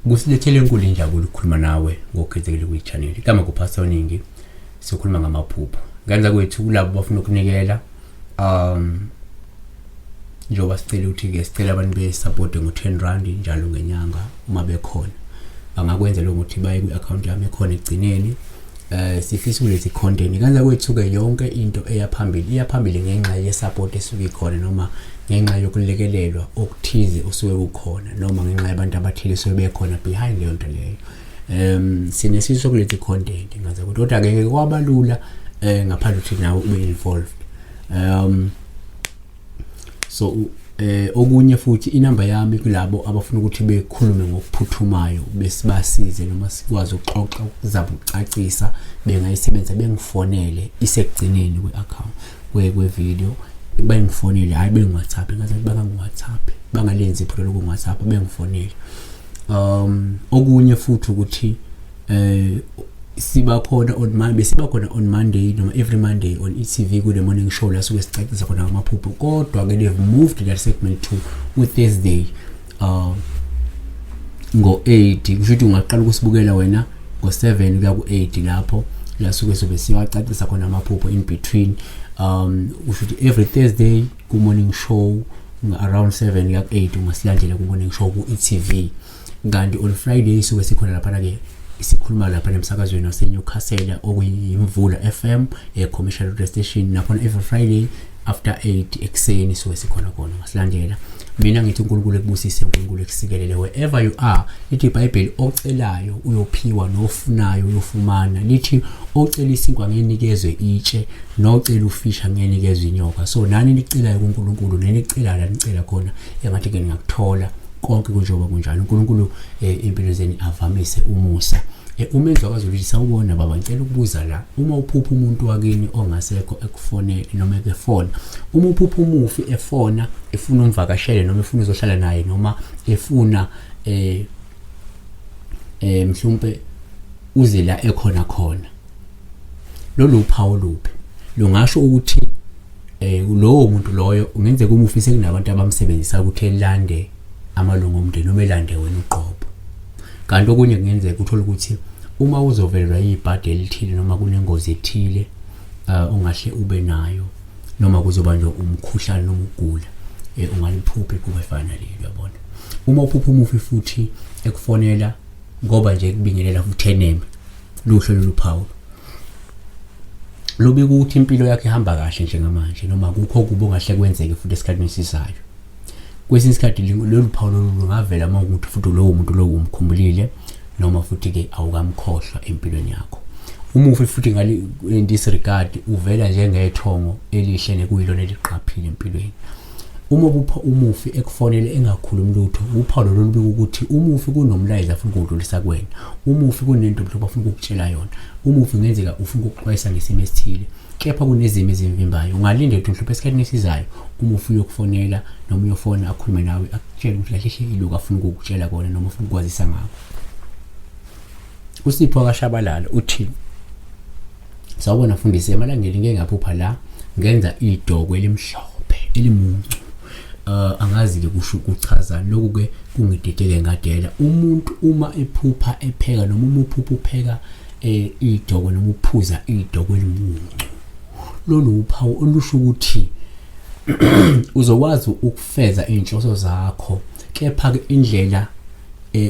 Kusilethele enkulu injabulo ukukhuluma nawe ngokukhethekile kwi-channel. Igama kuPastor Ningi, sikhuluma ngamaphupho. Ngenza kwethu kulabo bafuna ukunikela njengoba sicela ukuthi-ke sicela abantu be-support ngo-10 rand njalo ngenyanga uma bekhona. Bangakwenza lokho ngokuthi baye kwi-account yami ekhona ekugcineni. Sifisa ukuletha i-content. Kanza kwethu-ke yonke into eya phambili iya phambili ngenxa ye-support esuke ikhona, noma ngenxa yokulekelelwa okuthize osuke kukhona, noma ngenxa yabantu abathile esuke bekhona behind leyo nto leyo. Sinesifiso sokuletha i-content ngaze ukuthi, kodwa ngeke kwaba lula ngaphandle ukuthi nawe ube involved. So okunye futhi, inamba yami kulabo abafuna ukuthi bekhulume ngokuphuthumayo, besibasize noma sikwazi ukuxoxa ukuzama ukucacisa, bengayisebenzisa bengifonele, isekugcineni kwe-account kwe-video. Bengifonele, hhayi bengi-WhatsApp, ngathi bangangi-WhatsApp, bangalenzi iphutha lokungi-WhatsApp, bengifonele. Okunye futhi ukuthi siba khona on Monday, besiba khona on Monday noma every Monday on e-TV ku the morning show, la suke sicacisa khona ngamaphupho, kodwa ke they've moved that segment to Thursday ngo-8. Kusho ukuthi ungaqala ukusibukela wena ngo-7 kuya ku-8, lapho la suke sobe siyacacisa khona amaphupho in between. Kusho ukuthi every Thursday ku-morning show around 7 kuya ku-8 ungasilandela ku-morning show ku-e-TV. Kanti on Friday suke sikhona laphana-ke, sikhuluma lapha nemsakazweni waseNewcastle okuyiMvula FM, e-commercial radio station. Nakhona every Friday after 8 ekuseni suke sikhona khona, ngasilandela. Mina ngithi uNkulunkulu ekubusise, uNkulunkulu ekusikelele wherever you are. Lithi iBhayibheli, ocelayo uyophiwa, nofunayo uyofumana. Lithi ocela isinkwa ngenikezwe itshe, nocela ufisha ngenikezwe inyoka. So nani nicelayo kuNkulunkulu, nenicela la nicela khona, engathi ke ningakuthola konke kunjengoba kunjalo. uNkulunkulu impilo zenu avamise umusa. Umenzi wakwaZulu uthi, sawubona baba, ngicela ukubuza la, uma uphupha umuntu wakini ongasekho ekufonele noma ekefona, uma uphupha umufi efona efuna umvakashele noma efuna uzohlala naye noma efuna mhlawumbe uze la ekhona khona, lolu phawu luphi? Lungasho ukuthi lowo muntu loyo kungenzeka umufi sekunabantu abamsebenzisa ukuthi elande amalungu omndeni noma elande wena uqobo. Kanti okunye kungenzeka uthole ukuthi uma uzovelelwa ibhadi elithile noma kunengozi ethile ongahle ube nayo, noma kuzoba nje umkhuhlane noma ugula, ungaliphupha iphupho efana nalelo, uyabona. Uma uphupha umufi futhi ekufonela ngoba nje kubingelela futhi eneme, luhle lolu phawu, lubika ukuthi impilo yakhe ihamba kahle njengamanje noma akukho okubi ongahle kwenzeke futhi esikhathini esizayo. Kwesinye isikhathi lolu phawu lolu lungavela uma ukuthi futhi lowo muntu lowo umkhumbulile noma futhi-ke awukamkhohlwa empilweni yakho. Umufi futhi ngale in this regard uvela njengethongo elihle nekuyilona eliqaphile empilweni. Uma upha umufi ekufonele engakhulumi lutho, uphawu lolu lubika ukuthi umufi kunomlayezo afuna ukuwudlulisa kuwena, umufi kunento mhlawumbe afuna ukukutshela yona, umufi kungenzeka ufuna ukukuxwayisa ngesimo esithile, kepha kunezimo ezimvimbayo. Ungalinde ukuthi mhlawumbe esikhathini esizayo umufi uyokufonela noma uyofona akhulume nawe, akutshele ukuthi kahle hle ilokhu afuna ukukutshela kona noma ufuna ukukwazisa ngakho. USipho kaShabalala uthi, sawubona mfundisi, emalangeni ngeke ngaphupha la ngenza idokwe elimhlophe elimuncu. Angazi ke kusho ukuchaza lokhu ke, kungidideke ngadela. Umuntu uma ephupha epheka noma uma uphupha upheka idokwe noma uphuza idokwe elimuncu, lolu uphawu olusho ukuthi uzokwazi ukufeza inhloso zakho, kepha ke indlela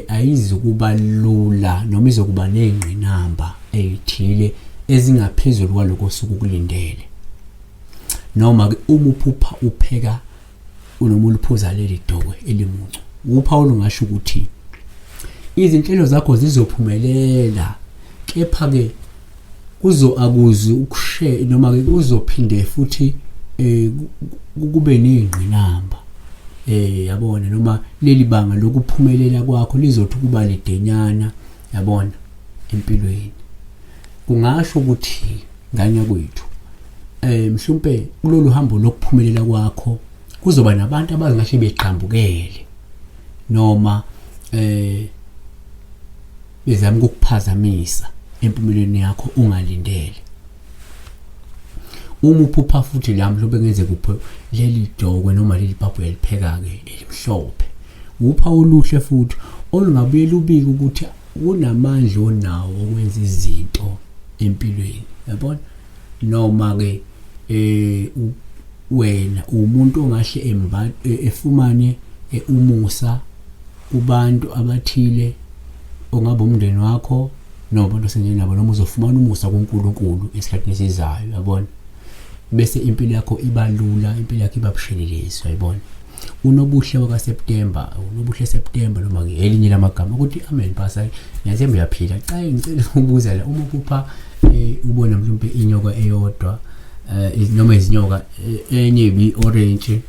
ayizukuba lula noma izokuba nezingqinamba ezithile ezingaphezulu kwaloko osuke ukulindele. Noma ke uma uphupha upheka noma uliphuza leli dokwe elimuncu, uphawu lungasho ukuthi izinhlelo zakho zizophumelela, kepha ke kuzo akuzi ukushe noma ke kuzophinde futhi kube nezingqinamba, yabona, noma leli banga lokuphumelela kwakho lizothi kuba lidenyana, yabona, empilweni. Kungasho ukuthi ngane kwethu mhlawumbe kulolu hambo lokuphumelela kwakho kuzoba nabantu abazingahle beqhambukele noma bezama ukukuphazamisa empumelelweni yakho ungalindele. Uma uphupha futhi la mhlawumbe kungenzeka uphe leli dokwe noma leli papa uyalipheka-ke elimhlophe, uphawu oluhle futhi Olungabuye lubike ukuthi unamandla onawo okwenza izinto empilweni, yabona. Noma ke wena umuntu ongahle efumane umusa kubantu abathile, ongaba umndeni wakho noma abantu osendlini nabo, noma uzofumana umusa kuNkulunkulu esikhathini esizayo, yabona. Bese impilo yakho iba lula, impilo yakho iba bushelelezi, uyayibona. Unobuhle wakaSeptember, unobuhle September, noma ke elinye lamagama ukuthi amen pastor, ngiyathemba uyaphila. Cha, ngicela ukubuza la, uma uphupha ubona mhlawumbe inyoka eyodwa noma izinyoka, enye ibi orange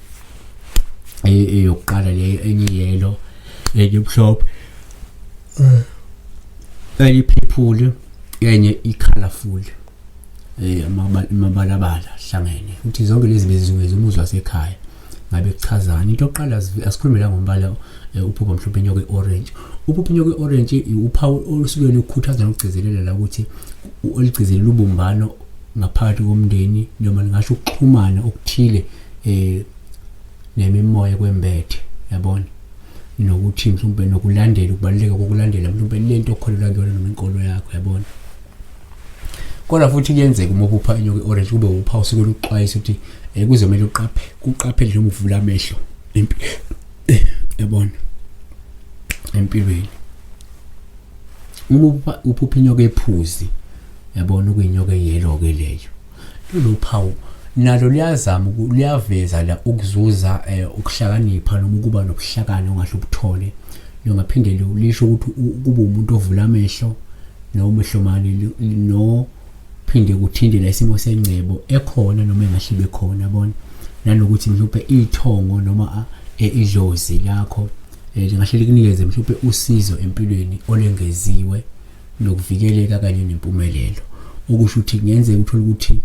eyokuqala leyo, enye yellow, enye mhlophe, enye purple, enye i-colorful, amabalabala hlangene, ukuthi zonke lezi bezizungeza umuzi wasekhaya, ngabe kuchazani? Into yokuqala, asikhulume la ngombala uphupha mhlawumbe inyoka e-orange. Uphupha inyoka e-orange, uphawu olusuke lukhuthaza nokugcizelela la ukuthi olugcizelela ubumbano ngaphakathi komndeni, noma lingasho ukuxhumana okuthile nemimoya kwembethe, yabona, nokuthi mhlawumbe nokulandela, ukubaluleka kokulandela mhlawumbe lento okholelwa kuyona noma inkolo yakho, yabona. Kodwa futhi kuyenzeka uma uphupha inyoka e-orange kube uphawu suke luxwayisa ukuthi kuzomele uqaphe, kuqaphele noma uvula amehlo, yabona, empilweni. Uma uphupha inyoka ephuzi, yabona, okuyinyoka eyellow ke leyo, lolu phawu nalo liyazama, liyaveza la ukuzuza ukuhlakanipha noma ukuba nobuhlakani ongahle ubuthole. Lungaphinde lisho ukuthi kube umuntu ovula amehlo noma ehlomani, no phinde kuthinte la isimo sengcebo ekhona noma engahle ibe khona, yabona, nanokuthi mhlawumbe ithongo noma idlozi lakho lingahle likunikeze mhlawumbe usizo empilweni olengeziwe nokuvikeleka kanye nempumelelo. Okusho ukuthi kungenzeka uthole ukuthi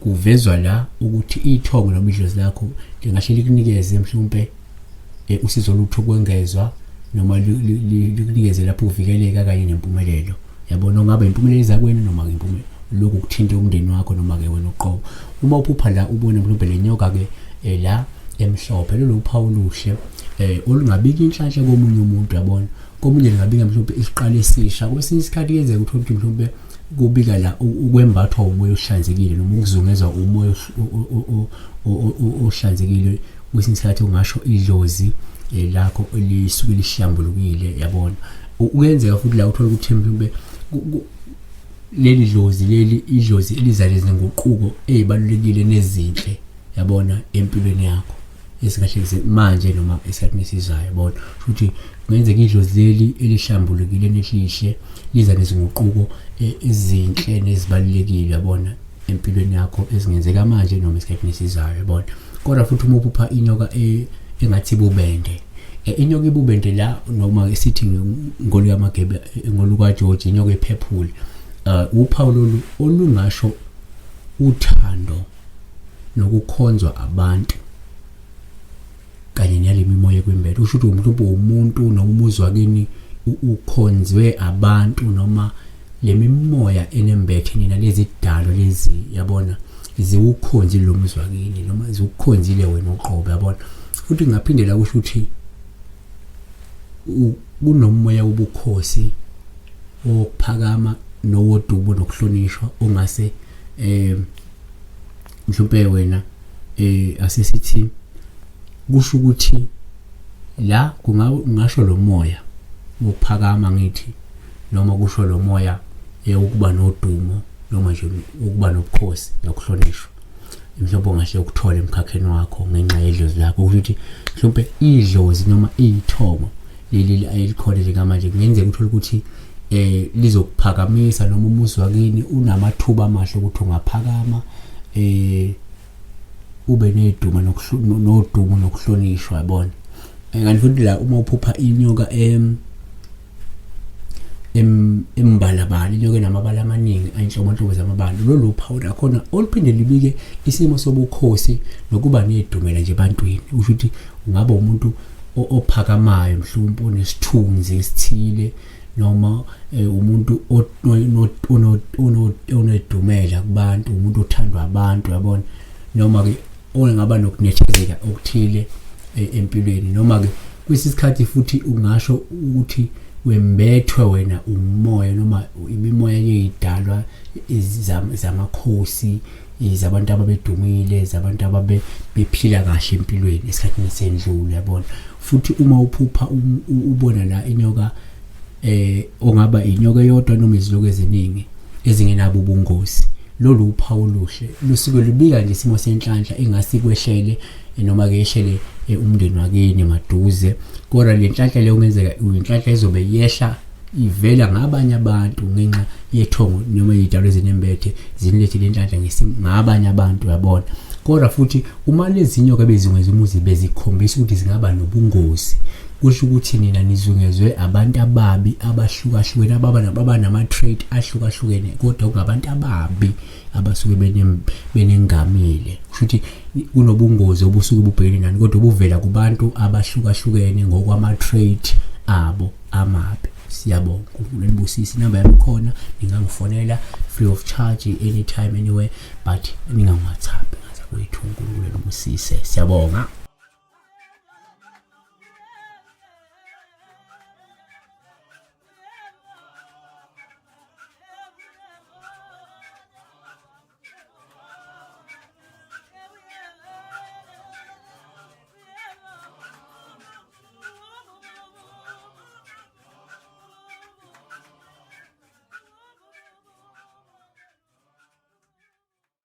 kuvezwa la ukuthi ithongo noma idlozi lakho lingahle likunikeze mhlawumbe usizo olutho kwengezwa, noma likunikeze lapho uvikeleka kanye nempumelelo, yabona, ongaba impumelelo ezakwenu noma impumelelo lokhu kuthinta umndeni wakho noma ke wena uqobo. Uma uphupha la ubona mhlawumbe le nyoka ke la emhlophe, lolu uphawu oluhle olungabika inhlanhla komunye umuntu, yabona. Komunye lingabika mhlawumbe isiqalo esisha. Kwesinye isikhathi kuyenzeka ukuthi mhlawumbe kubika la ukwembathwa umoya ohlanzekile noma ukuzungezwa umoya ohlanzekile. Kwesinye isikhathi ungasho idlozi lakho elisuke lihlambulukile, yabona. Kuyenzeka futhi la uthola ukuthi mhlawumbe leli dlozi leli, idlozi eliza nezinguquko ezibalulekile nezinhle, yabona, empilweni yakho esingahle manje noma esikhathini esizayo, yabona. Futhi kungenzeka idlozi leli elihlambulukile nelihle liza nezinguquko ezinhle nezibalulekile, yabona, empilweni yakho ezingenzeka manje noma esikhathini esizayo, yabona. Kodwa futhi uma uphupha inyoka engathi bubende, inyoka ibubende la, noma esithi ngolukamagebe, ngolukaJoji, inyoka ephephule, uphawu lolu olungasho uthando nokukhonzwa abantu kanye nale mimoya ekwembethe. Usho ukuthi mhlawumbe umuntu noma umuzi wakini ukhonzwe abantu noma le mimoya enembethe nina, lezi dalo lezi, yabona, ziwukhonzile lo muzi wakini noma ziwukhonzile wena uqobo, yabona. Futhi ngaphindela kusho ukuthi kunomoya wobukhosi wokuphakama nowodumo nokuhlonishwa ongase mhlawumbe wena asesithi kusho ukuthi la kungasho lo moya wokuphakama ngithi, noma kusho lo moya ukuba nodumo noma nje ukuba nobukhosi nokuhlonishwa mhlawumbe ongahle ukuthole emkhakheni wakho ngenxa yedlozi lakho. Kusho ukuthi mhlawumbe idlozi noma ithongo leli elikhona njengamanje kungenzeka uthole ukuthi lizokuphakamisa, noma umuzi wakini unamathuba amahle ukuthi ungaphakama, ube neduma nodumo nokuhlonishwa, yabona. Kanti futhi la uma uphupha inyoka embalabala, inyoka enamabala amaningi ayinhlobonhlobo zamabala, lolu phawu lakhona oluphinde libike isimo sobukhosi nokuba nedumela nje ebantwini. Usho ukuthi ungaba umuntu ophakamayo mhlawumbe onesithunzi esithile, noma umuntu onedumela kubantu, umuntu othandwa abantu, yabona, noma ke ongaba nokunethezeka okuthile empilweni, noma ke Kwesinye isikhathi futhi ungasho ukuthi wembethwe wena umoya noma imimoya yeyidalwa zamakhosi, zabantu ababedumile, zabantu ababe bephila kahle empilweni esikhathini esendlule, yabona. Futhi uma uphupha ubona la inyoka, ongaba inyoka eyodwa noma izinyoka eziningi ezingenabo ubungozi, lolu uphawu oluhle lusuke lubika nje isimo senhlanhla engase kwehlele noma ke yehlele umndeni wakini maduze. Kodwa le nhlanhla leyo kungenzeka inhlanhla ezobe yehla ivela ngabanye abantu ngenxa yethongo noma izidalwa ezinembethe zinilethele inhlanhla ngabanye abantu, uyabona. Kodwa futhi uma lezi nyoka bezungeza umuzi bezikhombisa ukuthi zingaba nobungozi, kusho ukuthi nina nizungezwe abantu ababi abahlukahlukene, ababa nama-trait ahlukahlukene, kodwa kungabantu ababi abasuke benengamile. Kusho ukuthi kunobungozi obusuke bubhekene nani, kodwa buvela kubantu abahlukahlukene ngokwama-trait abo amabi. Siyabonga, uNkulunkulu nibusise. Inamba yami khona, ningangifonela free of charge anytime, anywhere, but ningangi-WhatsApp ngaza kwethu. uNkulunkulu nibusise, siyabonga.